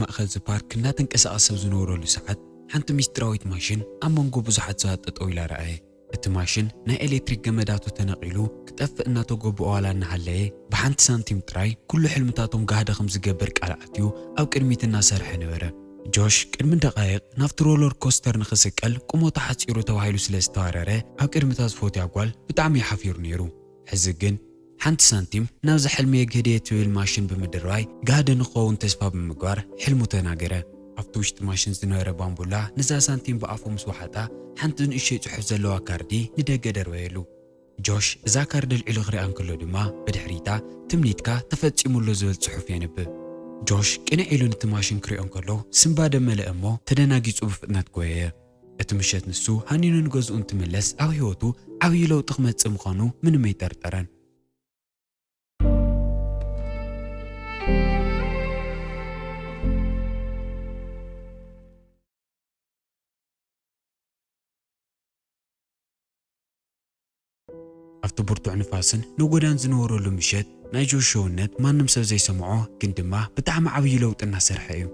ማእከል እዚ ፓርክ እናተንቀሳቐሰ ኣብ ዝነበረሉ ሰዓት፣ ሓንቲ ሚስጢራዊት ማሽን ኣብ መንጎ ብዙሓት ሰባት ጠጠው ኢላ ረኣየ። እቲ ማሽን ናይ ኤሌክትሪክ ገመዳቱ ተነቒሉ ክጠፍእ እናተጎብኦ ዋላ እናሃለየ፣ ብሓንቲ ሳንቲም ጥራይ ኩሉ ሕልምታቶም ጋህዲ ከም ዝገብር ቃል ኣትዩ ኣብ ቅድሚት እናሰርሐ ነበረ። ጆሽ ቅድሚ ደቓይቕ ናብቲ ሮለር ኮስተር ንኽስቀል ቁመቱ ሓጺሩ ተባሂሉ ስለ ዝተዋረረ፣ ኣብ ቅድሚ እታ ዝፈትያ ጓል ብጣዕሚ እዩ ሓፊሩ ነይሩ። ሕዚ ግን ሓንቲ ሳንቲም ናብዛ ሕልሚ የግህደየ ትብል ማሽን ብምድርባይ፣ ጋህዲ ንክኸውን ተስፋ ብምግባር ሕልሙ ተናገረ። ኣብቲ ውሽጢ ማሽን ዝነበረ ባምቡላ ነዛ ሳንቲም ብኣፉ ምስ ወሓጣ፣ ሓንቲ ንእሽተይ ጽሑፍ ዘለዋ ካርዲ ንደገ ደርበየሉ። ጆሽ እዛ ካርዲ ኣልዒሉ ክሪኣ እንከሎ ድማ፣ ብድሕሪታ ትምኒትካ ተፈጺሙ ኣሎ ዝብል ጽሑፍ የንብብ። ጆሽ ቅንዕ ኢሉ ነቲ ማሽን ክሪኦ እንከሎ፣ ስንባደ መለአ እሞ ተደናጊጹ ብፍጥነት ጎየየ። እቲ ምሸት ንሱ ሃኒኑ ንገዝኡ እንትምለስ፣ ኣብ ህይወቱ ዓብዪ ለውጢ ክመጽእ ምዃኑ ምንም ኣይጠርጠረን። ኣብቲ ብርቱዕ ንፋስን ነጎዳን ዝነበረሉ ምሸት፣ ናይ ጆሽ ሰውነት ማንም ሰብ ዘይሰምዖ ግን ድማ ብጣዕሚ ዓብዪ ለውጢ እናሰርሐ እዩ።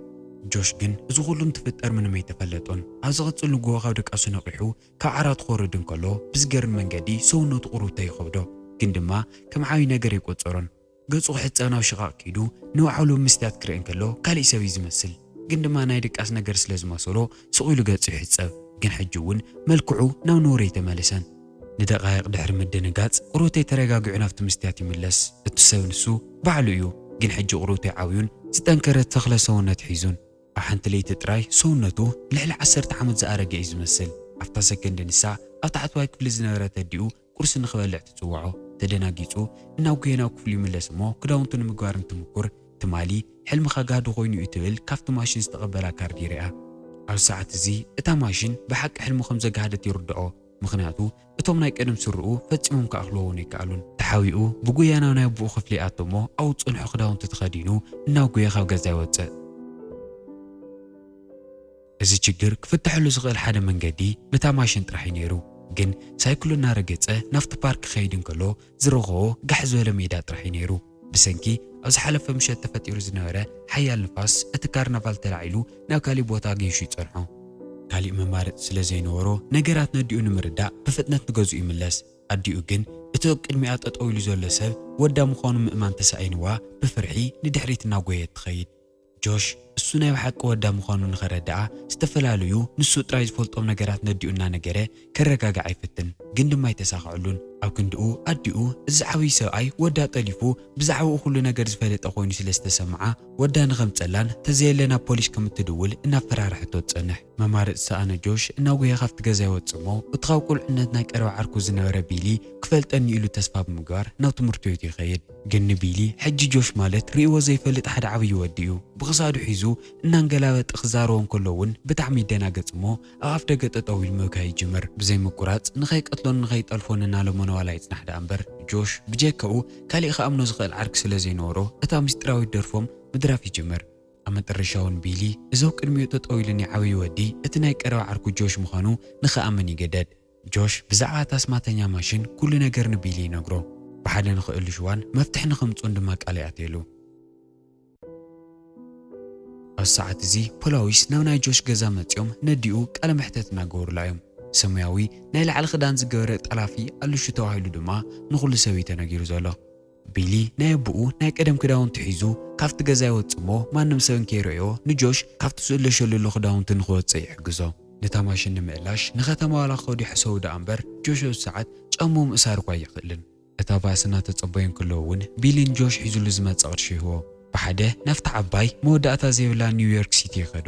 ጆሽ ግን እዚ ኩሉ እንትፍጠር ምንም ኣይተፈለጦን። ኣብ ዝቕጽል ንግሆ ካብ ድቃሱ ነቒሑ ካብ ዓራት ክወርድ እንከሎ፣ ብዝገርም መንገዲ ሰውነቱ ቁሩብቶ ይኸብዶ፣ ግን ድማ ከም ዓብዪ ነገር ኣይቆጸሮን። ገጹ ክሕጸብ ናብ ሽቓቕ ከይዱ ንባዕሉ ብምስትያት ክርኢ እንከሎ፣ ካሊእ ሰብ እዩ ዝመስል። ግን ድማ ናይ ድቃስ ነገር ስለ ዝመሰሎ፣ ስቕ ኢሉ ገጹ ይሕጸብ። ግን ሕጂ እውን መልክዑ ናብ ነውሪ ኣይተመለሰን። ንደቓይቕ ድሕሪ ምድንጋጽ፣ ቁሩብቶ ተረጋጊዑ ናብቲ መስትያት ይምለስ። እቲ ሰብ ንሱ ባዕሉ እዩ፣ ግን ሕጂ ቁሩብቶ ዓብዩን ዝጠንከረ ተኽለ ሰውነት ሒዙን። ኣብ ሓንቲ ለይቲ ጥራይ ሰውነቱ ልዕሊ ዓሰርተ ዓመት ዝኣረገ እዩ ዝመስል። ኣብታ ሰከንድ ንሳ ኣብ ታሕተዋይ ክፍሊ ዝነበረት ኣዲኡ ቁርሲ ንኽበልዕ ትጽውዖ። ተደናጊጹ እናጉየ ናብ ክፍሉ ይምለስ እሞ ክዳውንቱ ንምግባር እንትምኩር፣ ትማሊ ሕልምኻ ጋህዲ ኮይኑ እዩ ትብል ካብቲ ማሽን ዝተቐበላ ካርድ ይርኣ። ኣብ ሰዓት እዚ እታ ማሽን ብሓቂ ሕልሙ ከም ዘጋህደት ይርድኦ። ምኽንያቱ እቶም ናይ ቀደም ስርኡ ፈጺሞም ክኣኽልዎ እውን ኣይከኣሉን። ተሓቢኡ ብጉያ ናብ ናይ ኣቦኡ ክፍሊ ይኣቱ እሞ ኣብኡ ዝጸንሖ ክዳውንቲ ተኸዲኑ እናጉየ ካብ ገዛ ይወጽእ። እዚ ችግር ክፍተሐሉ ዝኽእል ሓደ መንገዲ ብታ ማሽን ጥራሕ እዩ ነይሩ። ግን ሳይክሉ እናረገጸ ናብቲ ፓርክ ክኸይድ እንከሎ ዝረኸቦ ጋሕ ዝበለ ሜዳ ጥራሕ እዩ ነይሩ። ብሰንኪ ኣብ ዝሓለፈ ምሸት ተፈጢሩ ዝነበረ ሓያል ንፋስ እቲ ካርናቫል ተላዒሉ ናብ ካሊእ ቦታ ገይሹ ይጸንሖ። ካሊእ መማረጺ ስለ ዘይነበሮ ነገራት ነዲኡ ንምርዳእ ብፍጥነት ንገዝኡ ይምለስ። ኣዲኡ ግን እቲ ኣብ ቅድሚኣ ጠጠው ኢሉ ዘሎ ሰብ ወዳ ምዃኑ ምእማን ተሳኢንዋ ብፍርሒ ንድሕሪት እናጎየት ትኸይድ። ጆሽ እሱ ናይ ብሓቂ ወዳ ምዃኑ ንኸረድኣ ዝተፈላለዩ ንሱ ጥራይ ዝፈልጦም ነገራት ነዲኡ እናነገረ ከረጋግዓ ይፍትን፣ ግን ድማ ኣይተሳኽዐሉን። ኣብ ክንድኡ ኣዲኡ እዚ ዓብዪ ሰብኣይ ወዳ ጠሊፉ ብዛዕባኡ ኩሉ ነገር ዝፈለጠ ኮይኑ ስለ ዝተሰምዓ፣ ወዳ ንኸምጸላን ተዘየለ ናብ ፖሊስ ከም እትድውል እናፈራርሐቶ ትጸንሕ። መማረጺ ዝሰኣነ ጆሽ እናጎየ ካብቲ ገዛ ይወጽእ እሞ፣ እቲ ካብ ቁልዕነት ናይ ቀረባ ዓርኩ ዝነበረ ቢሊ ክፈልጠኒ ኢሉ ተስፋ ብምግባር ናብ ትምህርቱ ቤቱ ይኸይድ። ግን ንቢሊ ሕጂ ጆሽ ማለት ርእይዎ ዘይፈልጥ ሓደ ዓብዪ ወዲ እዩ። ብኽሳዱ ሒዙ እናንገላበጠ ክዛረቦ እንከሎ እውን ብጣዕሚ ይደናገጽ እሞ ኣብ ኣፍ ደገ ጠጠው ኢሉ ምብካይ ይጅምር። ብዘይ ምቁራጽ ንኸይቀትሎን ንኸይጠልፎን እናለመኖ ዋላ ይጽናሕ ደኣ እምበር ጆሽ ብጀካኡ ካሊእ ክኣምኖ ዝኽእል ዓርኪ ስለ ዘይነበሮ እታ ምስጢራዊት ደርፎም ምድራፍ ይጅምር። ኣብ መጠረሻ እውን ቢሊ እዚ ኣብ ቅድሚኡ ጠጠው ኢሉ ናይ ዓብዪ ወዲ እቲ ናይ ቀረባ ዓርኩ ጆሽ ምዃኑ ንኽኣምን ይግደድ። ጆሽ ብዛዕባ እታ ኣስማተኛ ማሽን ኩሉ ነገር ንቢሊ ይነግሮ። ብሓደ ንኽእልሽ እዋን መፍትሒ ንኸምጽኡን ድማ ቃል ይኣትየሉ። ኣብዚ ሰዓት እዚ ፖላዊስ ናብ ናይ ጆሽ ገዛ መጺኦም ነዲኡ ቃለ መሕተት እናገበሩላ እዮም። ሰማያዊ ናይ ላዕሊ ክዳን ዝገበረ ጠላፊ ኣሉሹ ተባሂሉ ድማ ንኹሉ ሰብ እዩ ተነጊሩ ዘሎ። ቢሊ ናይ ኣቦኡ ናይ ቀደም ክዳውንቲ ሒዙ ካብቲ ገዛ ይወጽእ እሞ ማንም ሰብ እንከይረኣዮ ንጆሽ ካብቲ ዝእለሸሉ ዘሎ ክዳውንቲ ንኽወጽእ ይሕግዞ። ነታ ማሽን ንምእላሽ ንኸተማ ዋላ ክኸዱ ይሕሰቡ ደኣ እምበር ጆሽ ኣብዚ ሰዓት ጫምኡ ምእሳር እኳ ኣይኽእልን። እታ ባስ እናተጸበዩ እንከለዉ እውን ቢሊ ንጆሽ ሒዙሉ ዝመጸ ቅርሺ ይህቦ። ብሓደ ናብታ ዓባይ መወዳእታ ዘይብላ ኒውዮርክ ሲቲ ይኸዱ።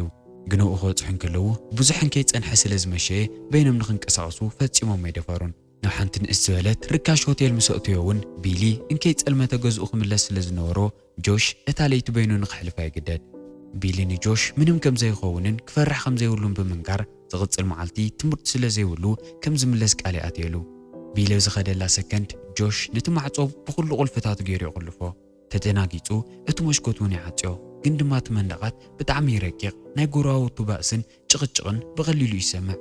ግን ኣብኡ ክበጽሑ እንከለዉ ብዙሕ እንከይጸንሐ ስለ ዝመሸየ በይኖም ንኽንቀሳቐሱ ፈጺሞም ኣይደፈሩን። ናብ ሓንቲ ንእስ ዝበለት ርካሽ ሆቴል ምስ ኣእተዮ እውን ቢሊ እንከይጸልመተ ገዝኡ ክምለስ ስለ ዝነበሮ ጆሽ እታ ለይቲ በይኑ ንኽሕልፋ ይግደድ። ቢሊ ንጆሽ ምንም ከም ዘይኸውንን ክፈርሕ ከም ዘይብሉን ብምንጋር ዝቕጽል መዓልቲ ትምህርቲ ስለ ዘይብሉ ከም ዝምለስ ቃል ይኣትየሉ። ቢሊ ኣብ ዝኸደላ ሰከንድ ጆሽ ነቲ ማዕጾ ብኹሉ ቁልፍታቱ ገይሩ የቑልፎ። ተደናጊጹ እቲ መስኮት እውን ይዓጽዮ። ግን ድማ እቲ መንደቓት ብጣዕሚ እዩ ረቂቕ። ናይ ጎረባብቱ ባእስን ጭቕጭቕን ብቐሊሉ ይሰምዕ።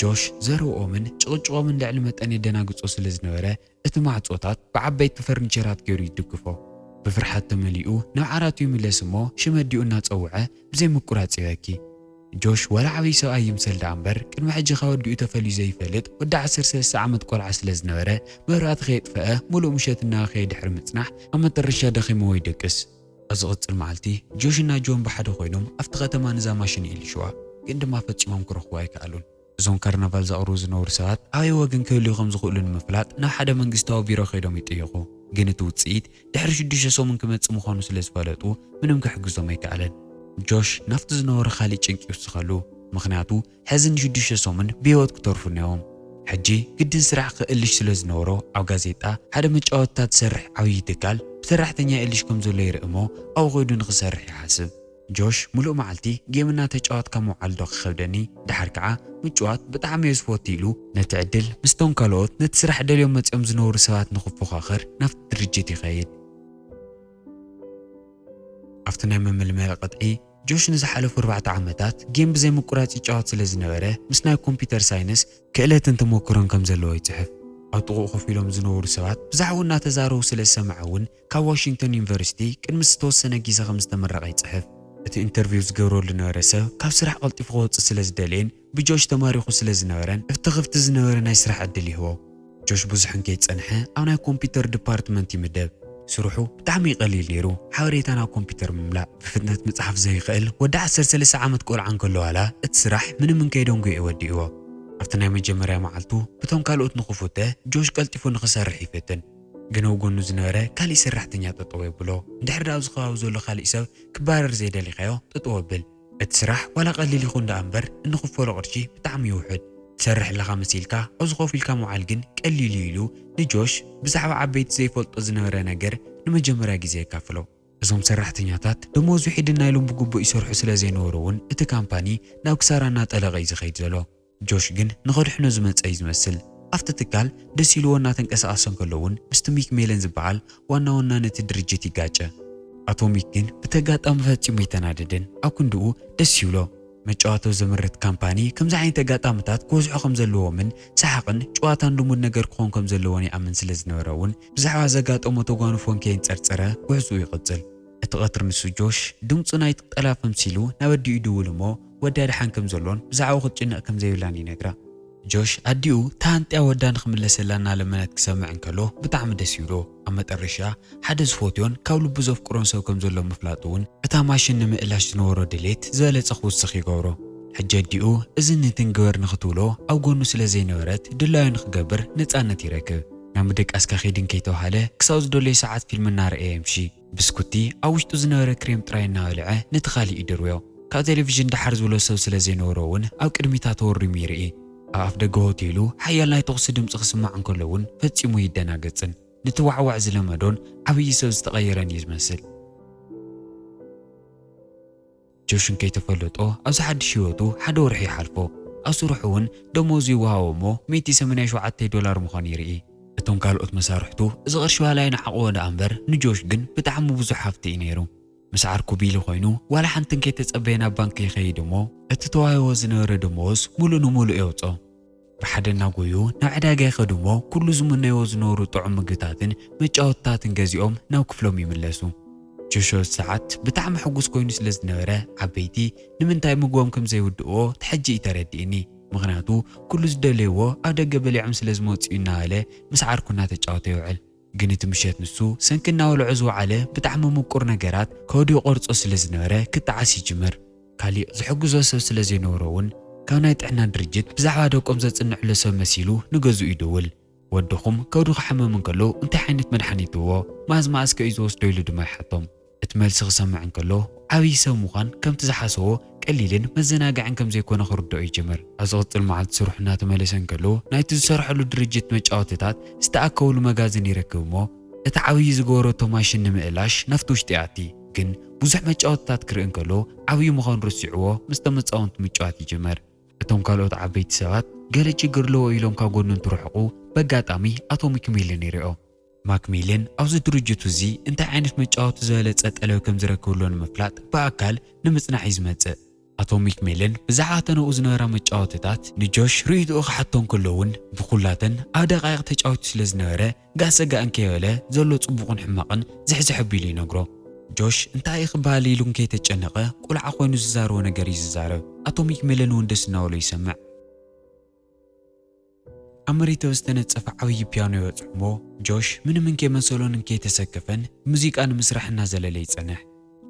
ጆሽ ዘረብኦምን ጭቕጭቖምን ልዕሊ መጠን የደናግጾ ስለ ዝነበረ እቲ ማዕጾታት ብዓበይቲ ፈርኒቸራት ገይሩ ይድግፎ። ብፍርሓት ተመሊኡ ናብ ዓራቱ ይምለስ እሞ ሽም ኣዲኡ እናጸውዐ ብዘይ ምቁራጽ ይበኪ። ጆሽ ዋላ ዓብዪ ሰብኣይ ይምሰል ደኣ እምበር ቅድሚ ሕጂ ካብ ኣዲኡ ተፈልዩ ዘይፈልጥ ወዲ ዓሰርተ ሰለስተ ዓመት ቆልዓ ስለ ዝነበረ መብራእቲ ከየጥፈአ ምሉእ ምሸት እናበኸየ ድሕሪ ምጽናሕ ኣብ መጠረሻ ደኺምዎ ይደቅስ። ኣብ ዝቕጽል መዓልቲ ጆሽና ጆን ብሓደ ኮይኖም ኣብቲ ከተማ ንዛ ማሽን ይእልሽዋ፣ ግን ድማ ፈጺሞም ክረኽቡ ኣይከኣሉን። እዞም ካርናቫል ዘቕርቡ ዝነበሩ ሰባት ኣበይ ወገን ክህልዩ ከም ዝኽእሉ ንምፍላጥ ናብ ሓደ መንግስታዊ ቢሮ ከይዶም ይጥይቑ። ግን እቲ ውጽኢት ድሕሪ ሽዱሽተ ሰሙን ክመጽእ ምዃኑ ስለ ዝፈለጡ ምንም ክሕግዞም ኣይከኣለን። ጆሽ ናብቲ ዝነበሮ ካሊእ ጭንቂ ይውስኸሉ፣ ምኽንያቱ ሕዚ ንሽዱሽተ ሰሙን ብህይወት ክተርፉ ነይዎም። ሕጂ ግድን ስራሕ ክእልሽ ስለ ዝነበሮ ኣብ ጋዜጣ ሓደ መጫወትታ ትሰርሕ ዓብዪ ትካል ብሰራሕተኛ ይእልሽ ከም ዘሎ ይርኢ እሞ ኣብኡ ከይዱ ንኽሰርሕ ይሓስብ። ጆሽ ምሉእ መዓልቲ ጌም እናተጫወትካ ምውዓል ዶ ክኸብደኒ፣ ደሓር ከዓ ምጭዋት ብጣዕሚ እየ ዝፈቱ ኢሉ ነቲ ዕድል ምስቶም ካልኦት ነቲ ስራሕ ደልዮም መፅኦም ዝነበሩ ሰባት ንክፎኻኸር ናብቲ ድርጅት ይኸይድ። ኣብቲ ናይ መመልመሊ ቅጥዒ ጆሽ ንዝሓለፉ ኣርባዕተ ዓመታት ጌም ብዘይ ምቁራፅ ይጫወት ስለ ዝነበረ ምስ ናይ ኮምፒውተር ሳይንስ ክእለትን ተመክሮን ከም ዘለዎ ይፅሕፍ። ኣብ ጥቕኡ ኮፍ ኢሎም ዝነበሩ ሰባት ብዛዕባኡ እናተዛረቡ ስለ ዝሰምዐ እውን ካብ ዋሽንግተን ዩኒቨርሲቲ ቅድሚ ዝተወሰነ ግዜ ከም ዝተመረቐ ይጽሕፍ። እቲ ኢንተርቪው ዝገብረሉ ዝነበረ ሰብ ካብ ስራሕ ቀልጢፉ ክወጽእ ስለ ዝደለየን ብጆሽ ተማሪኹ ስለ ዝነበረን እቲ ክፍቲ ዝነበረ ናይ ስራሕ ዕድል ይህቦ። ጆሽ ብዙሕ እንከይጸንሐ ኣብ ናይ ኮምፒውተር ዲፓርትመንት ይምደብ። ስርሑ ብጣዕሚ እዩ ቀሊል ነይሩ፣ ሓበሬታ ናብ ኮምፒውተር ምምላእ። ብፍጥነት ምጽሓፍ ዘይኽእል ወዲ ዓሰርተ ሰለስተ ዓመት ቆልዓ እንከሎ ዋላ እቲ ስራሕ ምንም እንከይደንጎየ ወዲእዎ። ኣብቲ ናይ መጀመርያ መዓልቱ ብቶም ካልኦት ንኽፉተ ጆሽ ቀልጢፉ ንኽሰርሕ ይፍትን። ግን ኣብ ጎኑ ዝነበረ ካሊእ ሰራሕተኛ ጠጠው የብሎ። እንድሕር ደኣ ኣብዚ ከባቢ ዘሎ ካሊእ ሰብ ክባረር ዘይደሊኻዮ ጠጠው ኣብል። እቲ ስራሕ ዋላ ቀሊል ይኹን ደኣ እምበር እንኽፈሎ ቅርሺ ብጣዕሚ ይውሕድ። ትሰርሕ ኣለኻ መሲልካ ኣብዚ ኮፍ ኢልካ ምውዓል ግን ቀሊል እዩ ኢሉ ንጆሽ ብዛዕባ ዓበይቲ ዘይፈልጦ ዝነበረ ነገር ንመጀመርያ ግዜ የካፍሎ። እዞም ሰራሕተኛታት ደሞዝ ውሒድና ኢሎም ብግቡእ ይሰርሑ ስለ ዘይነበሩ እውን እቲ ካምፓኒ ናብ ክሳራ እናጠለቐ እዩ ዝኸይድ ዘሎ። ጆሽ ግን ንኸድሕኖ ዝመጸ እዩ ዝመስል። ኣብቲ ትካል ደስ ኢልዎ እናተንቀሳቐሰ እንከሎ እውን ምስቲ ሚክ ሜለን ዝበሃል ዋና ዋና ነቲ ድርጅት ይጋጨ። ኣቶ ሚክ ግን ብተጋጣሚ ፈጺሙ ኣይተናደደን። ኣብ ክንድኡ ደስ ይብሎ። መጫወቲ ዘምርት ካምፓኒ ከምዚ ዓይነት ኣጋጣምታት ክበዝሖ ከም ዘለዎምን ሰሓቕን ጨዋታን ልሙድ ነገር ክኾን ከም ዘለዎን ይኣምን ስለ ዝነበረ እውን ብዛዕባ ዘጋጠሞ ተጓንፎ እንከየንጸርጸረ ጉዕዝኡ ይቕጽል። እቲ ቀትሪ ንሱ ጆሽ ድምጹ ናይ ጠላፍ ኣምሲሉ ናብ ኣዲኡ ይድውል እሞ ወዳ ደሓን ከም ዘሎን ብዛዕባኡ ክትጭነቕ ከም ዘይብላን ይነግራ። ጆሽ ኣዲኡ ተሃንጥያ ወዳ ንኽምለሰላ እናለመነት ክሰምዕ እንከሎ ብጣዕሚ ደስ ይብሎ። ኣብ መጠረሻ ሓደ ዝፈትዮን ካብ ልቡ ዘፍቅሮን ሰብ ከም ዘሎ ምፍላጡ እውን እታ ማሽን ንምእላሽ ዝነበሮ ድሌት ዝበለጸ ክውስኽ ይገብሮ። ሕጂ ኣዲኡ እዚ ንትንግበር ንኽትብሎ ኣብ ጎኑ ስለ ዘይነበረት ድላዩ ንኽገብር ነጻነት ይረክብ። ናብ ምድቃስ ከኺድ እንከይተባህለ ክሳብ ዝደለዮ ሰዓት ፊልም እናረኣየ የምሺ። ብስኩቲ ኣብ ውሽጡ ዝነበረ ክሬም ጥራይ እናበልዐ ነቲ ካሊእ ይድርብዮ። ካብ ቴሌቪዥን ደሓር ዝብሎ ሰብ ስለ ዘይነበሮ እውን ኣብ ቅድሚታ ተወሪሙ ይርኢ። ኣብ ኣፍ ደገ ሆቴሉ ሓያል ናይ ተኹሲ ድምፂ ክስማዕ እንከሎ እውን ፈጺሙ ይደናገጽን ነቲ ዋዕዋዕ ዝለመዶን ዓብዪ ሰብ ዝተቐየረን እዩ ዝመስል። ጆሽን ከይተፈለጦ ኣብዚ ሓድሽ ህይወቱ ሓደ ወርሒ ይሓልፎ። ኣብ ስርሑ እውን ደሞዙ ይወሃቦ እሞ ሚእቲ ሰማንያ ሸውዓተ ዶላር ምዃኑ ይርኢ። እቶም ካልኦት መሳርሕቱ እዚ ቅርሺ ዋላ ይነዓቕዎ ደኣ እምበር ንጆሽ ግን ብጣዕሚ ብዙሕ ሃፍቲ እዩ ነይሩ። ምስ ዓርኩ ቢሊ ኮይኑ ዋላ ሓንቲ እንከይተጸበየ ናብ ባንክ ይኸይድ እሞ እቲ ተዋሂቦ ዝነበረ ደመወዝ ሙሉእ ንሙሉእ የውጾ። ብሓደ እናጎዩ ናብ ዕዳጋ ይኸዱ እሞ ኩሉ ዝምነይዎ ዝነበሩ ጥዑም ምግብታትን መጫወትታትን ገዚኦም ናብ ክፍሎም ይምለሱ። ጆሽ ሰዓት ብጣዕሚ ሕጉስ ኮይኑ ስለ ዝነበረ ዓበይቲ ንምንታይ ምግቦም ከም ዘይውድእዎ እቲ ሕጂ እዩ ተረዲእኒ። ምኽንያቱ ኩሉ ዝደለይዎ ኣብ ደገ በሊዖም ስለ ዝመጽኡ እናበለ ምስ ዓርኩ እናተጫወተ ይውዕል። ግን እቲ ምሸት ንሱ ሰንኪ እናበልዖ ዝወዓለ ብጣዕሚ ምቁር ነገራት ከወዲኡ ቆርጾ ስለ ዝነበረ ክጠዓስ ይጅምር። ካሊእ ዝሕግዞ ሰብ ስለ ዘይነበሮ እውን ካብ ናይ ጥዕና ድርጅት ብዛዕባ ደቆም ዘጽንዕሉ ሰብ መሲሉ ንገዝኡ ይድውል። ወድኹም ከብዱ ክሓመም እንከሎ እንታይ ዓይነት መድሓኒት ትህቦ? መኣዝ መኣዝ ከ እዩ ዝወስዶ ኢሉ ድማ ይሓቶም። እቲ መልሲ ክሰምዕ እንከሎ ዓብዪ ሰብ ምዃን ከምቲ ዝሓሰቦ ቀሊልን መዘናግዕን ከም ዘይኮነ ክርድኦ ይጅምር። ኣብ ዝቕጽል መዓልቲ ስርሑ እናተመለሰ እንከሎ ናይቲ ዝሰርሐሉ ድርጅት መጫወትታት ዝተኣከብሉ መጋዝን ይረክብ እሞ እቲ ዓብዪ ዝገበረቶ ማሽን ንምእላሽ ናብቲ ውሽጢ ይኣቲ። ግን ብዙሕ መጫወትታት ክርኢ እንከሎ ዓብዪ ምዃኑ ረሲዕዎ ምስቶም መጻወንቲ ምጭዋት ይጅምር። እቶም ካልኦት ዓበይቲ ሰባት ገለ ችግር ኣለዎ ኢሎም ካብ ጎኑ እንትርሕቁ በጋጣሚ ኣቶ ሚክ ሚልን ይሪኦ። ማክሚልን ኣብዚ ድርጅቱ እዚ እንታይ ዓይነት መጫወቲ ዝበለጸ ጠለብ ከም ዝረክብሎ ንምፍላጥ ብኣካል ንምጽናሕ እዩ ዝመጽእ። ኣቶሚክ ሜለን ብዛዕባ ተነኡ ዝነበራ መጫወትታት ንጆሽ ርእይትኡ ክሓቶ እንከሎ እውን፣ ብኹላተን ኣብ ደቃይቕ ተጫዊቱ ስለ ዝነበረ፣ ጋሰጋእን ከይበለ ዘሎ ጽቡቕን ሕማቕን ዝሕዝሕ ኣቢሉ ይነግሮ። ጆሽ እንታይ እዩ ክበሃል ኢሉ እንከይተጨነቐ፣ ቁልዓ ኮይኑ ዝዛረቦ ነገር እዩ ዝዛረብ። ኣቶሚክ ሜለን እውን ደስ እናበሎ ይሰምዕ። ኣብ መሬት ኣብ ዝተነጸፈ ዓብዪ ፒያኖ ይበጽሖ እሞ፣ ጆሽ ምንም እንከይመሰሎን እንከይተሰከፈን ሙዚቃ ንምስራሕ እናዘለለ ይጸንሕ።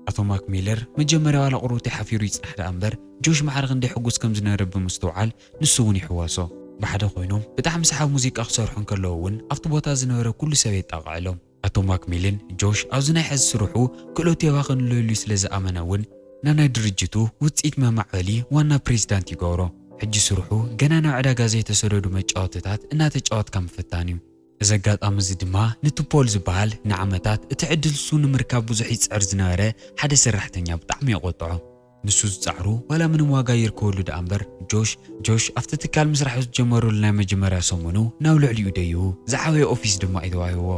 ኣቶማክ ሜለር መጀመርያ ዋላ ቁሩብ ሓፊሩ ይጽናሕ ደኣ እምበር፣ ጆሽ ማዕረ ክንደይ ሕጉስ ከም ዝነበረ ብምስትውዓል ንሱ እውን ይሕወሶ። ብሓደ ኮይኖም ብጣዕሚ ሰሓቢ ሙዚቃ ክሰርሑ እንከለዉ እውን ኣብቲ ቦታ ዝነበረ ኩሉ ሰብ የጣቕዐሎም። ኣቶማክ ሜለን ጆሽ ኣብዚ ናይ ሕዚ ስርሑ ክእለቱ የባኽንሉ ኢሉ ስለ ዝኣመነ እውን ናብ ናይ ድርጅቱ ውጽኢት መማዕበሊ ዋና ፕሬዚዳንት ይገብሮ። ሕጂ ስርሑ ገና ናብ ዕዳጋ ዘይተሰደዱ መጫወትታት እናተጫወትካ ምፍታን እዩ። እዚ ኣጋጣሚ እዚ ድማ ነቲ ፖል ዝበሃል ንዓመታት እቲ ዕድል ንሱ ንምርካብ ብዙሕ ይጽዕር ዝነበረ ሓደ ሰራሕተኛ ብጣዕሚ የቖጥዖ። ንሱ ዝጻዕሩ ዋላ ምንም ዋጋ ይርከበሉ ደኣ እምበር፣ ጆሽ ጆሽ ኣብቲ ትካል ምስራሕ ዝጀመረሉ ናይ መጀመርያ ሰሙኑ ናብ ልዕሊኡ ደይቡ ዝዓበየ ኦፊስ ድማ እዩ ተዋሂብዎ።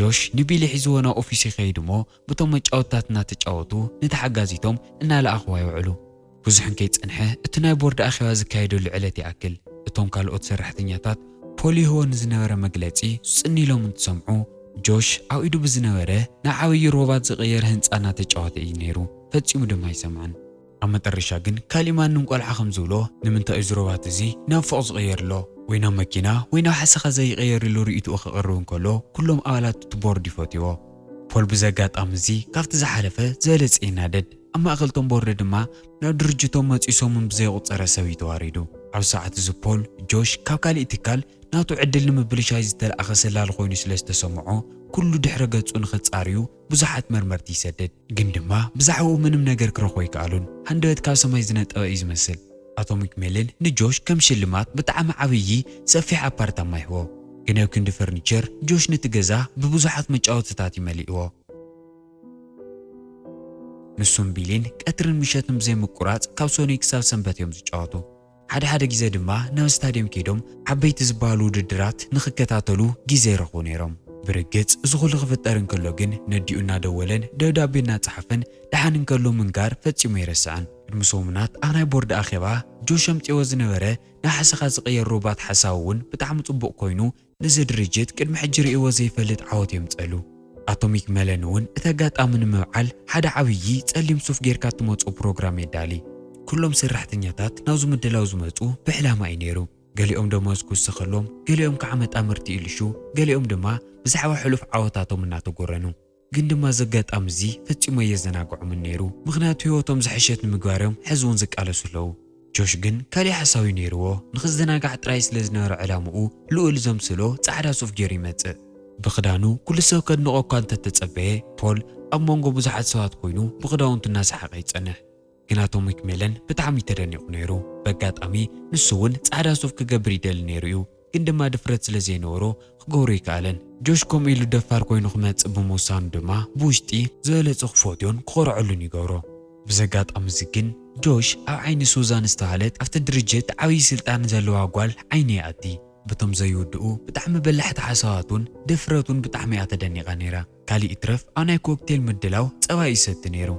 ጆሽ ንቢሊ ሒዝዎ ናብ ኦፊስ ይኸይድ እሞ፣ ብቶም መጫወትታት እናተጫወቱ ንተሓጋዚቶም እናለኣኽዋ ይውዕሉ። ብዙሕ እንከይጸንሐ እቲ ናይ ቦርድ ኣኼባ ዝካየደሉ ዕለት ይኣክል። እቶም ካልኦት ሰራሕተኛታት ፖል ይህቦ ንዝነበረ መግለጺ ጽን ኢሎም እንትሰምዑ፣ ጆሽ ኣብ ኢዱ ብዝነበረ ንዓብዪ ሮባት ዝቕየር ህንጻ እናተጫወተ እዩ ነይሩ። ፈጺሙ ድማ ኣይሰምዐን። ኣብ መጠረሻ ግን ካሊእ ማንም ቆልዓ ከም ዝብሎ፣ ንምንታይ እዩ እዚ ሮባት እዚ ናብ ፎቕ ዝቕየር ኣሎ? ወይ ናብ መኪና ወይ ናብ ሓሰኻ ዘይቕየር ኢሉ ርእይትኡ ከቕርብ እንከሎ፣ ኩሎም ኣባላት እቲ ቦርድ ይፈትይዎ። ፖል ብዚ ኣጋጣሚ እዚ ካብቲ ዝሓለፈ ዝበለጸ ይናደድ። ኣብ ማእከል እቶም ቦርድ ድማ ናብ ድርጅቶም መጺኡ ሰሙን ብዘይቁጸረ ሰብ እዩ ተዋሪዱ። ኣብ ሰዓት እዚ ፖል፣ ጆሽ ካብ ካሊእ ትካል ናቱ ዕድል ንምብልሻይ ዝተለኣኸ ሰላሊ ኮይኑ ስለ ዝተሰምዖ፣ ኩሉ ድሕረ ገጹ ንኽጻርዩ ብዙሓት መርመርቲ ይሰድድ። ግን ድማ ብዛዕባኡ ምንም ነገር ክረኽቦ ኣይከኣሉን። ሃንደበት ካብ ሰማይ ዝነጠበ እዩ ዝመስል። ኣቶሚክ ሜልን ንጆሽ ከም ሽልማት ብጣዕሚ ዓብዪ ሰፊሕ ኣፓርታማ ይህቦ። ግን ኣብ ክንዲ ፈርኒቸር፣ ጆሽ ነቲ ገዛ ብብዙሓት መጫወትታት እዩ መሊእዎ። ንሱን ቢሊን ቀትርን ምሸትን ብዘይምቁራጽ ካብ ሰኑይ ክሳብ ሰንበት እዮም ዝጫወቱ። ሓደ ሓደ ግዜ ድማ ናብ ስታድየም ከይዶም ዓበይቲ ዝበሃሉ ውድድራት ንኽከታተሉ ግዜ ይረኽቡ ነይሮም። ብርግጽ እዚ ኩሉ ክፍጠር እንከሎ ግን ነዲኡ እናደወለን ደብዳቤ እናጸሓፈን ደሓን እንከሎ ምንጋር ፈጺሙ ኣይረስዐን። ቅድሚ ሰሙናት ኣብ ናይ ቦርድ ኣኼባ ጆሽ ኣምጺዎ ዝነበረ ናይ ሓሰኻ ዝቕየር ሮባት ሓሳቡ እውን ብጣዕሚ ጽቡቕ ኮይኑ ነዚ ድርጅት ቅድሚ ሕጂ ርእይዎ ዘይፈልጥ ዓወት የምጸሉ። ኣቶሚክ መለን እውን እቲ ኣጋጣሚ ንምብዓል ሓደ ዓብዪ ጸሊም ሱፍ ጌርካ እትመጽኦ ፕሮግራም የዳሊ። ኩሎም ሰራሕተኛታት ናብዚ ምድላው ዝመጹ ብዕላማ እዩ ነይሩ። ገሊኦም ደሞዝ ክውስኸሎም፣ ገሊኦም ከዓ መጣምርቲ ይልሹ፣ ገሊኦም ድማ ብዛዕባ ሕሉፍ ዓወታቶም እናተጎረኑ። ግን ድማ እዚ ኣጋጣሚ እዚ ፈጺሙ ኣየዘናግዖምን ነይሩ። ምኽንያቱ ህይወቶም ዝሐሸት ንምግባር እዮም ሕዚ እውን ዝቃለሱ ኣለዉ። ጆሽ ግን ካሊእ ሓሳብ እዩ ነይርዎ። ንኽዘናጋዕ ጥራይ ስለ ዝነበረ ዕላምኡ ልኡል ዘምስሎ ጻዕዳ ሱፍ ገይሩ ይመጽእ። ብኽዳኑ ኩሉ ሰብ ከድንቖ እኳ እንተተጸበየ፣ ፖል ኣብ መንጎ ብዙሓት ሰባት ኮይኑ ብኽዳውንቱ እናሰሓቐ ይጸንሕ። ግን ኣቶሚክ ሜለን ብጣዕሚ ተደኒቑ ነይሩ። በጋጣሚ ንሱ እውን ጻዕዳ ሱፍ ክገብር ይደሊ ነይሩ እዩ፣ ግን ድማ ድፍረት ስለ ዘይነበሮ ክገብሮ ኣይከኣለን። ጆሽ ከምኡ ኢሉ ደፋር ኮይኑ ክመጽእ ብምውሳኑ ድማ ብውሽጢ ዝበለጸ ክፈትዮን ክኾርዐሉን ይገብሮ። ብዚ ኣጋጣሚ እዚ ግን ጆሽ ኣብ ዓይኒ ሱዛን ዝተባህለት ኣብቲ ድርጅት ዓብዪ ስልጣን ዘለዋ ጓል ዓይኒ ይኣቲ። በቶም ዘይውድኡ ብጣዕሚ በላሕቲ ሓሳባቱን ድፍረቱን ብጣዕሚ እያ ተደኒቓ ነይራ። ካሊእ ይትረፍ ኣብ ናይ ኮክቴል ምድላው ጸባ ይሰቲ ነይሩ።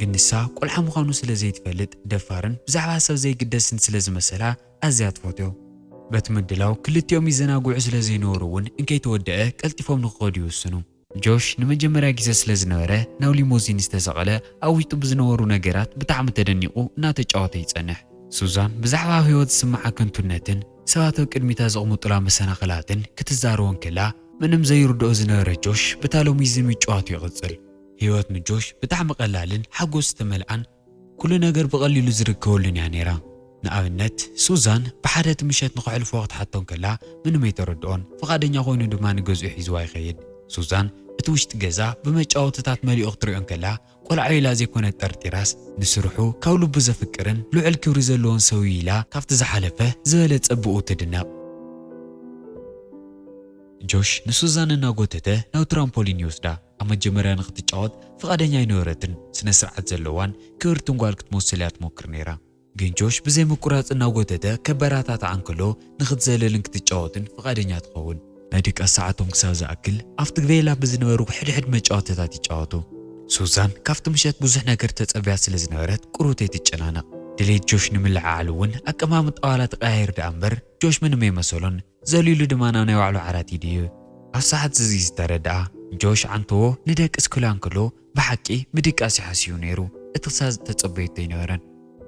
ግን ንሳ ቆልዓ ምዃኑ ስለ ዘይትፈልጥ ደፋርን ብዛዕባ ሰብ ዘይግደስን ስለ ዝመሰላ ኣዝያ ትፈትዮ። በቲ ምድላው ክልቲኦም ይዘናግዑ ስለ ዘይነበሩ እውን እንከይተወደአ ቀልጢፎም ንኽኸዱ ይውስኑ። ጆሽ ንመጀመርያ ግዜ ስለ ዝነበረ ናብ ሊሞዚን ዝተሰቐለ ኣብ ውሽጡ ብዝነበሩ ነገራት ብጣዕሚ ተደኒቑ እናተጫወተ ይጸንሕ። ሱዛን ብዛዕባ ኣብ ህይወት ዝስምዓ ከንቱነትን ሰባት ኣብ ቅድሚታ ዘቕምጡላ መሰናኽላትን ክትዛረቦ እንከላ፣ ምንም ዘይርድኦ ዝነበረ ጆሽ በታ ሎሚዚን ምጭዋቱ ይቕጽል። ህይወት ንጆሽ ብጣዕሚ ቀላልን ሓጎስ ዝተመልኣን ኩሉ ነገር ብቐሊሉ ዝርከበሉን እያ ነይራ። ንኣብነት ሱዛን ብሓደ እቲ ምሸት ንኸሕልፎ ክትሓቶ እንከላ ምንም ኣይተረድኦን። ፍቓደኛ ኮይኑ ድማ ንገዝኡ ሒዝዋ ይኸይድ። ሱዛን እቲ ውሽጢ ገዛ ብመጫወትታት መሊኡ ክትሪኦ እንከላ ቆልዓ ኢላ ዘይኮነት ጠርጢራስ፣ ንስርሑ ካብ ልቡ ዘፍቅርን ልዑል ክብሪ ዘለዎን ሰብ እዩ ኢላ ካብቲ ዝሓለፈ ዝበለጸ ብኡ ትድነቕ። ጆሽ ንሱዛን እናጎተተ ናብ ትራምፖሊን ይወስዳ። ኣብ መጀመርያ ንኽትጫወት ፍቓደኛ ኣይነበረትን። ስነ ስርዓት ዘለዋን ክብርትን ጓል ክትመስል እያ ትሞክር ነይራ። ግን ጆሽ ብዘይ ምቁራጽ እናጎተተ ከበረታትዓ እንከሎ ንኽትዘለልን ክትጫወትን ፍቓደኛ ትኸውን። ናይ ድቃስ ሰዓቶም ክሳብ ዝኣክል ኣብቲ ቬላ ብዝነበሩ ሕድሕድ መጫወትታት ይጫወቱ። ሱዛን ካብቲ ምሸት ብዙሕ ነገር ተጸብያ ስለ ዝነበረት ቁሩብ ትጨናነቕ። ድሌት ጆሽ ንምልዕዓል እውን ኣቀማምጣ ዋላ ተቐያይር ደኣ እምበር፣ ጆሽ ምንም ኣይመሰሎን። ዘሊሉ ድማ ናብ ናይ ባዕሉ ዓራት ይድይብ። ኣብ ሰዓት እዚ ዝተረድኣ ጆሽ ዓንተዎ፣ ንደቂ ስኩላ እንከሎ ብሓቂ ምድቃስ እዩ ሓሲቡ ነይሩ። እቲ ክሳብ ዝተጸበየቶ ኣይነበረን።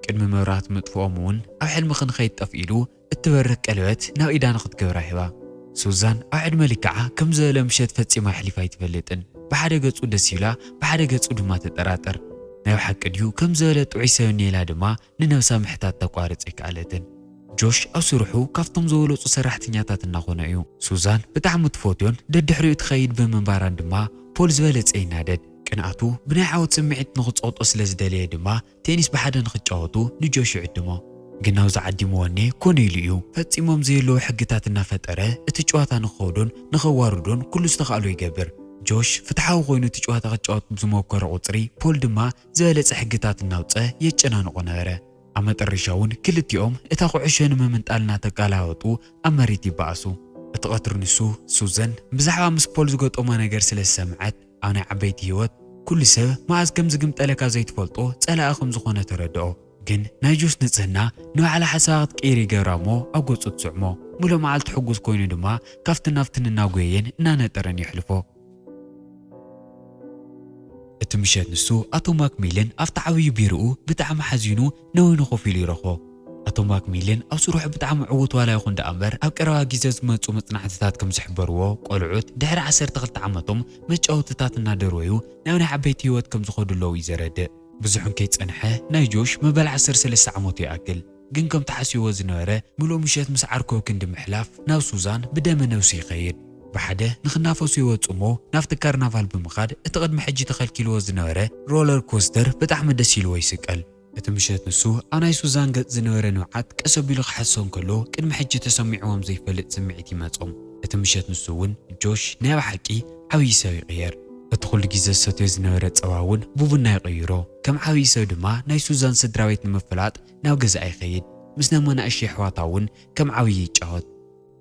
ቅድሚ መብራህቲ ምጥፍኦም እውን ኣብ ሕልሚ ክንኸይድ ጠፍ ኢሉ እትበርህ ቀለበት ናብ ኢዳ ንኽትገብራ ሂባ። ሱዛን ኣብ ዕድመ ልክዓ ከም ዝበለ ምሸት ፈጺማ ኣሕሊፋ ኣይትፈልጥን። ብሓደ ገጹ ደስ ይብላ፣ ብሓደ ገጹ ድማ ትጠራጠር። ናይ ብሓቂ ድዩ ከም ዝበለ ጥዑይ ሰብ እኒኤላ ድማ ንነብሳ ምሕታት ተቋርጽ ኣይከኣለትን። ጆሽ ኣብ ስርሑ ካብቶም ዝበለጹ ሰራሕተኛታት እናኾነ እዩ። ሱዛን ብጣዕሚ ትፈትዮን ደድሕሪኡ ትኸይድ ብምንባራን ድማ ፖል ዝበለጸ ይናደድ። ቅንኣቱ ብናይ ዓወት ስምዒት ንኽጸቕጦ ስለ ዝደለየ ድማ ቴኒስ ብሓደ ንኽጫወቱ ንጆሽ ይዕድሞ። ግን ናብዚ ዓዲምዎ እኔ ኮነ ኢሉ እዩ። ፈጺሞም ዘየለዉ ሕግታት እናፈጠረ እቲ ጨዋታ ንኽኸብዶን ንኸዋርዶን ኩሉ ዝተኻእሎ ይገብር። ጆሽ ፍትሓዊ ኮይኑ እቲ ጨዋታ ክጫወት ብዝሞከረ ቁጽሪ ፖል ድማ ዝበለጸ ሕግታት እናውጸ የጨናንቆ ነበረ። ኣብ መጠረሻ እውን ክልቲኦም እታ ኩዕሾ ንምምንጣል እናተቃላወጡ ኣብ መሬት ይበኣሱ። እቲ ቀትሪ ንሱ ሱዘን ብዛዕባ ምስ ፖል ዝገጠሞ ነገር ስለ ዝሰምዐት ኣብ ናይ ዓበይቲ ህይወት ኩሉ ሰብ መኣዝ ከም ዝግምጠለካ ዘይትፈልጦ ጸላኢ ከም ዝኾነ ተረድኦ። ግን ናይ ጆሽ ንጽህና ንባዕላ ሓሳባ ክትቅይር ይገብራ እሞ ኣብ ገጹ ትስዕሞ። ሙሉእ መዓልቲ ሕጉስ ኮይኑ ድማ ካብቲ ናብትን እናጎየየን እናነጠረን የሕልፎ። እቲ ምሸት ንሱ ኣቶ ማክሚልን ኣብቲ ዓብዪ ቢሮኡ ብጣዕሚ ሓዚኑ ነዊኑ ኮፍ ኢሉ ይረኽቦ። ኣቶ ማክሚልን ኣብ ስርሑ ብጣዕሚ ዕዉት ዋላ ይኹን ደኣ እምበር ኣብ ቀረባ ግዜ ዝመጹ መጽናዕትታት ከም ዝሕበርዎ ቆልዑት ድሕሪ ዓሰርተ ክልተ ዓመቶም መጫወትታት እናደርበዩ ናብ ናይ ዓበይቲ ህይወት ከም ዝኸዱ ኣለዉ እዩ ዘረድእ። ብዙሕ እንከይጸንሐ ናይ ጆሽ መበል ዓሰርተ ሰለስተ ዓመቱ ይኣክል። ግን ከም ተሓሲብዎ ዝነበረ ምሉእ ምሸት ምስ ዓርኮ ክንዲ ምሕላፍ ናብ ሱዛን ብደመ ነብሱ ይኸይድ። ብሓደ ንኽናፈሱ ይወጽኡ እሞ ናብቲ ካርናቫል ብምኻድ እቲ ቅድሚ ሕጂ ተኸልኪልዎ ዝነበረ ሮለር ኮስተር ብጣዕሚ ደስ ኢልዎ ይስቀል። እቲ ምሸት ንሱ ኣብ ናይ ሱዛን ገጽ ዝነበረ ንብዓት ቀስ ኣቢሉ ክሓስሶ እንከሎ ቅድሚ ሕጂ ተሰሚዕዎም ዘይፈልጥ ስምዒት ይመጾም። እቲ ምሸት ንሱ እውን ጆሽ ናይ ብሓቂ ዓብዪ ሰብ ይቕየር። እቲ ኩሉ ግዜ ዝሰትዮ ዝነበረ ጸባ እውን ብቡና ይቕይሮ። ከም ዓብዪ ሰብ ድማ ናይ ሱዛን ስድራ ቤት ንምፍላጥ ናብ ገዛኣ ይኸይድ። ምስ ናይ መናእሸይ ኣሕዋታ እውን ከም ዓብዪ ይጫወት።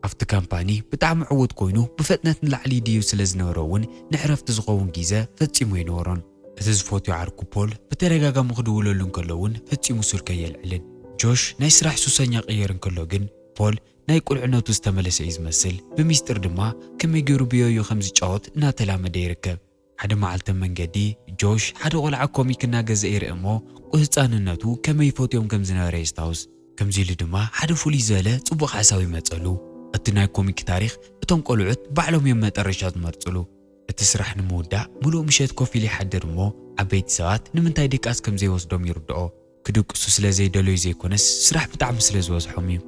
ኣብቲ ካምፓኒ ብጣዕሚ ዕዉት ኮይኑ ብፍጥነት ንላዕሊ ይድይብ ስለ ዝነበረ እውን ንዕረፍቲ ዝኸውን ግዜ ፈጺሙ ኣይነበሮን። እቲ ዝፈትዮ ዓርኩ ፖል ብተደጋጋሚ ክድውለሉ እንከሎ እውን ፈጺሙ ስልኩ ኣየልዕልን። ጆሽ ናይ ስራሕ ሱሰኛ ይቕየር እንከሎ ግን ፖል ናይ ቁልዕነቱ ዝተመለሰ እዩ ዝመስል። ብሚስጥር ድማ ከመይ ገይሩ ብዮዮ ከም ዝጫወት እናተላመደ ይርከብ። ሓደ መዓልቲ ኣብ መንገዲ ጆሽ ሓደ ቆልዓ ኮሚክ እናገዝአ ይርኢ እሞ ቁህፃንነቱ ከመይ ይፈትዮም ከም ዝነበረ የስታውስ። ከምዚ ኢሉ ድማ ሓደ ፍሉይ ዝበለ ጽቡቕ ሓሳብ ይመጸሉ። እቲ ናይ ኮሚክ ታሪኽ እቶም ቆልዑት ባዕሎም እዮም መጠረሻ ዝመርጽሉ። እቲ ስራሕ ንምውዳእ ምሉእ ምሸት ኮፍ ኢሉ ይሓድር እሞ ዓበይቲ ሰባት ንምንታይ ድቃስ ከም ዘይወስዶም ይርድኦ። ክድቅሱ ስለ ዘይደለዩ ዘይኮነስ ስራሕ ብጣዕሚ ስለ ዝበዝሖም እዩ።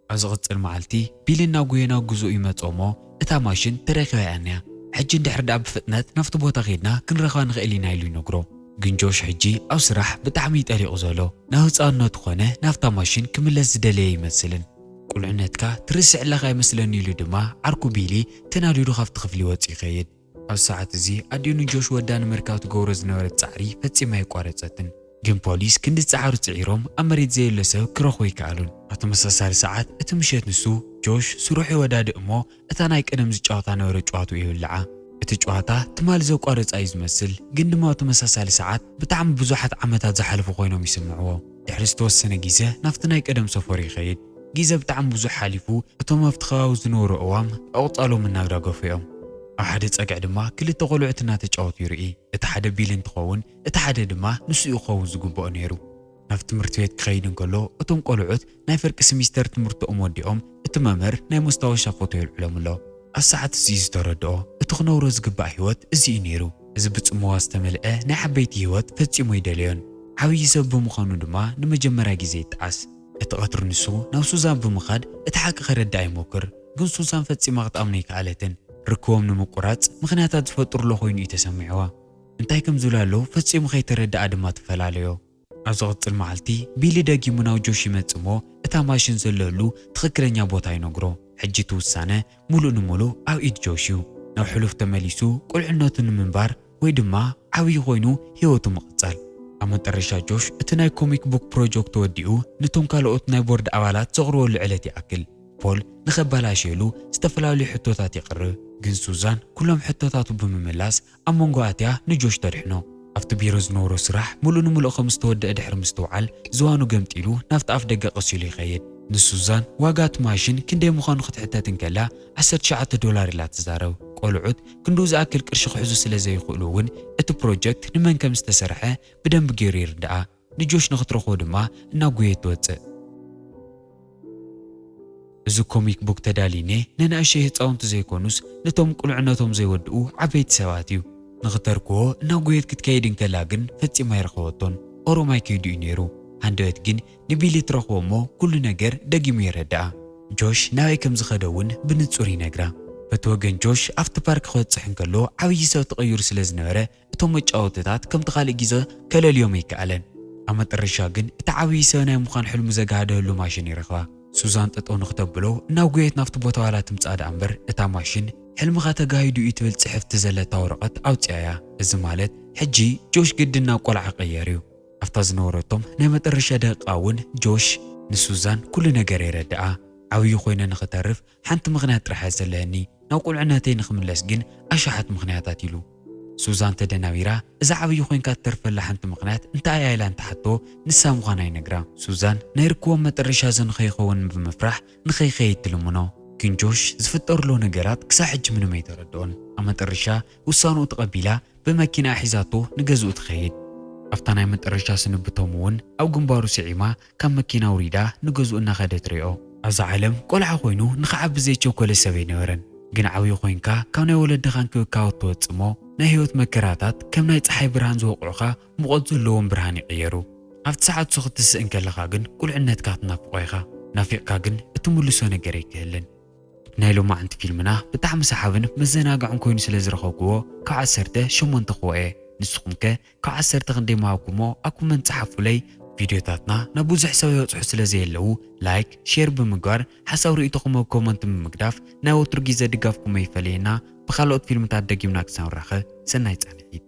ኣብ ዝቕጽል መዓልቲ ቢል እናጎየ ናብ ግዝኡ ይመጽኦ እሞ እታ ማሽን ተረኪባ እያ እኒኣ። ሕጂ እንድሕር ደኣ ብፍጥነት ናብቲ ቦታ ኸይድና ክንረኽባ ንኽእል ኢና ኢሉ ይነግሮ። ግን ጆሽ ሕጂ ኣብ ስራሕ ብጣዕሚ እዩ ጠሊቑ ዘሎ። ናብ ህፃንነቱ ኾነ ናብታ ማሽን ክምለስ ዝደለየ ኣይመስልን። ቁልዕነትካ ትርስዕ ኣለኻ ኣይመስለኒ ኢሉ ድማ ዓርኩ ቢሊ ተናዲዱ ካብቲ ክፍሊ ወፂኡ ይኸይድ። ኣብ ሰዓት እዚ ኣዲኡ ንጆሽ ወዳ ንምርካብ ትገብሮ ዝነበረት ጻዕሪ ፈጺማ ኣይቋረጸትን። ግን ፖሊስ ክንዲ ዝጸዓሩ ጽዒሮም ኣብ መሬት ዘየሎ ሰብ ክረኽቦ ኣይከኣሉን። ኣብ ተመሳሳሊ ሰዓት እቲ ምሸት ንሱ ጆሽ ስርሑ ይወዳድእ እሞ እታ ናይ ቀደም ዝጫወታ ነበረ ጨዋትኡ ይብልዓ። እቲ ጨዋታ ትማሊ ዘቋረጻ እዩ ዝመስል፣ ግን ድማ ኣብ ተመሳሳሊ ሰዓት ብጣዕሚ ብዙሓት ዓመታት ዝሓለፉ ኮይኖም ይስምዕዎ። ድሕሪ ዝተወሰነ ግዜ ናብቲ ናይ ቀደም ሰፈሩ ይኸይድ። ግዜ ብጣዕሚ ብዙሕ ሓሊፉ፣ እቶም ኣብቲ ከባቢ ዝነበሩ ኣእዋም ኣቑጻሎም እናጋገፉ እዮም። ኣብ ሓደ ጸግዒ ድማ ክልተ ቆልዑት እናተጫወቱ ይርኢ። እቲ ሓደ ቢል እንትኸውን፣ እቲ ሓደ ድማ ንሱ እዩ ክኸውን ዝግብኦ ነይሩ። ናብ ትምህርቲ ቤት ክኸይድ እንከሎ፣ እቶም ቆልዑት ናይ ፍርቂ ስሚስተር ትምህርቶኦም ወዲኦም፣ እቲ መምህር ናይ መስታወሻ ፎቶ የልዕሎም ኣሎ። ኣብ ሰዓት እዚ ዝተረድኦ፣ እቲ ክነብሮ ዝግባእ ህይወት እዚ እዩ ነይሩ። እዚ ብጽምዋ ዝተመልአ ናይ ዓበይቲ ህይወት ፈጺሙ ኣይደለዮን። ዓብዪ ሰብ ብምዃኑ ድማ ንመጀመርያ ግዜ ይጠዓስ። እቲ ቀትሪ ንሱ ናብ ሱዛን ብምኻድ እቲ ሓቂ ከረድኣ ይሞክር፣ ግን ሱዛን ፈጺማ ክትኣምኖ ኣይከኣለትን። ርክቦም ንምቁራጽ ምኽንያታት ዝፈጥርሎ ኮይኑ እዩ ተሰሚዕዋ። እንታይ ከም ዝብላ ኣለዉ ፈጺሙ ከይተረድኣ ድማ ትፈላለዮ። ኣብ ዝቕጽል መዓልቲ ቢሊ ደጊሙ ናብ ጆሽ ይመጽእ እሞ እታ ማሽን ዘለሉ ትኽክለኛ ቦታ ይነግሮ። ሕጂ እቲ ውሳነ ምሉእ ንምሉእ ኣብ ኢድ ጆሽ እዩ። ናብ ሕሉፍ ተመሊሱ ቁልዕነቱ ንምንባር ወይ ድማ ዓብዪ ኮይኑ ህይወቱ ምቕጻል። ኣብ መጠረሻ ጆሽ እቲ ናይ ኮሚክ ቡክ ፕሮጀክት ወዲኡ ነቶም ካልኦት ናይ ቦርድ ኣባላት ዘቕርበሉ ዕለት ይኣክል ፖል ንኸበላሽየሉ ዝተፈላለዩ ሕቶታት የቕርብ። ግን ሱዛን ኩሎም ሕቶታቱ ብምምላስ ኣብ መንጎ ኣትያ ንጆሽ ተድሕኖ። ኣብቲ ቢሮ ዝነበሮ ስራሕ ሙሉእ ንሙሉእ ከም ዝተወደአ ድሕሪ ምስትውዓል፣ ዝባኑ ገምጢሉ ናብቲ ኣፍ ደገ ቀስ ኢሉ ይኸይድ። ንሱዛን ዋጋ እቲ ማሽን ክንደይ ምዃኑ ክትሕተት እንከላ፣ ዓሰርተ ትሽዓተ ዶላር ኢላ ትዛረብ። ቆልዑት ክንድኡ ዝኣክል ቅርሺ ክሕዙ ስለ ዘይኽእሉ እውን፣ እቲ ፕሮጀክት ንመን ከም ዝተሰርሐ ብደንቢ ገይሩ ይርድኣ። ንጆሽ ንኽትረኽቦ ድማ እናጎየት ትወጽእ። እዚ ኮሚክ ቡክ ተዳሊኔ ንንኣሽተይ ህጻውንቲ ዘይኮኑስ፣ ነቶም ቁልዕነቶም ዘይወድኡ ዓበይቲ ሰባት እዩ። ንኽተርክቦ እናጎየት ክትከይድ እንከላ ግን ፈጺማ ኣይረኸበቶን። ኦሮማይ ከይዱ እዩ ነይሩ። ሃንደበት ግን ንቢሊ ትረኽቦ እሞ ኩሉ ነገር ደጊሙ የረድኣ። ጆሽ ናበይ ከም ዝኸደ እውን ብንጹር ይነግራ። በቲ ወገን ጆሽ ኣብቲ ፓርክ ክበጽሕ እንከሎ ዓብዪ ሰብ ተቐይሩ ስለ ዝነበረ እቶም መጫወትታት ከምቲ ካልእ ግዜ ከለልዮም ኣይከኣለን። ኣብ መጠረሻ ግን እቲ ዓብዪ ሰብ ናይ ምዃን ሕልሙ ዘጋህደሉ ማሽን ይረኽባ። ሱዛን ጠጠው ንክተብሎ እናጎየት ናብቲ ቦታ ዋላ ትምጻእ ደኣ እምበር እታ ማሽን ሕልምኻ ተጋሂዱ እዩ ትብል ጽሕፍቲ ዘለታ ወረቐት ኣውጺኣ እያ። እዚ ማለት ሕጂ ጆሽ ግድን ናብ ቆልዓ ክቕየር እዩ። ኣብታ ዝነበረቶም ናይ መጠረሻ ደቂቃ እውን ጆሽ ንሱዛን ኩሉ ነገር የረድኣ። ዓብዪ ኮይነ ንኽተርፍ ሓንቲ ምኽንያት ጥራሕ እያ ዘለኒ፣ ናብ ቁልዕነተይ ንኽምለስ ግን ኣሽሓት ምኽንያታት ኢሉ። ሱዛን ተደናቢራ እዛ ዓብዪ ኮይንካ እትተርፈላ ሓንቲ ምኽንያት እንታይ እያ ኢላ እንትሓቶ ንሳ ምዃና ይነግራ። ሱዛን ናይ ርክቦም መጠረሻ እዚ ንኸይኸውን ብምፍራሕ ንኸይኸይድ ትልምኖ። ግን ጆሽ ዝፍጠር ዘሎ ነገራት ክሳብ ሕጂ ምንም ኣይተረድኦን። ኣብ መጠረሻ ውሳንኡ ተቐቢላ ብመኪና ሒዛቶ ንገዝኡ ትኸይድ። ኣብታ ናይ መጠረሻ ስንብቶም እውን ኣብ ግንባሩ ስዒማ ካብ መኪና ውሪዳ ንገዝኡ እናኸደት ሪኦ። ኣብዛ ዓለም ቆልዓ ኮይኑ ንኽዓቢ ዘይቸኮለ ሰብ ኣይነበረን። ግን ዓብዪ ኮይንካ ካብ ናይ ወለድኻ እንክብካብ እትወጽእ እሞ ናይ ህይወት መከራታት ከም ናይ ጸሓይ ብርሃን ዝወቕዑኻ ሙቐት ዘለዎም ብርሃን ይቕየሩ። ኣብቲ ሰዓት ሱ ክትስእ እንከለኻ ግን ቁልዕነትካ ትናፍቖ ኢኻ። ናፊቕካ ግን እትምልሶ ነገር ኣይክህልን። ናይ ሎማዓንቲ ፊልምና ብጣዕሚ ሰሓብን መዘናግዕን ኮይኑ ስለ ዝረኸብክዎ ካብ ዓሰርተ ሸሞንተ ክህቦ እየ። ንስኹም ከ ካብ ዓሰርተ ክንደይ ምሃብኩሞ ኣብ ኮመንት ጸሓፉለይ። ቪድዮታትና ናብ ብዙሕ ሰብ ይበጽሑ ስለ ዘየለዉ ላይክ፣ ሼር ብምግባር ሓሳብ ርእይቶኹም ኣብ ኮመንት ብምግዳፍ ናይ ወትሩ ግዜ ድጋፍኩም ኣይፈለየና። ብኻልኦት ፊልምታት ደጊምና ክሳብ ንራኸብ ሰናይ ጻንሒት።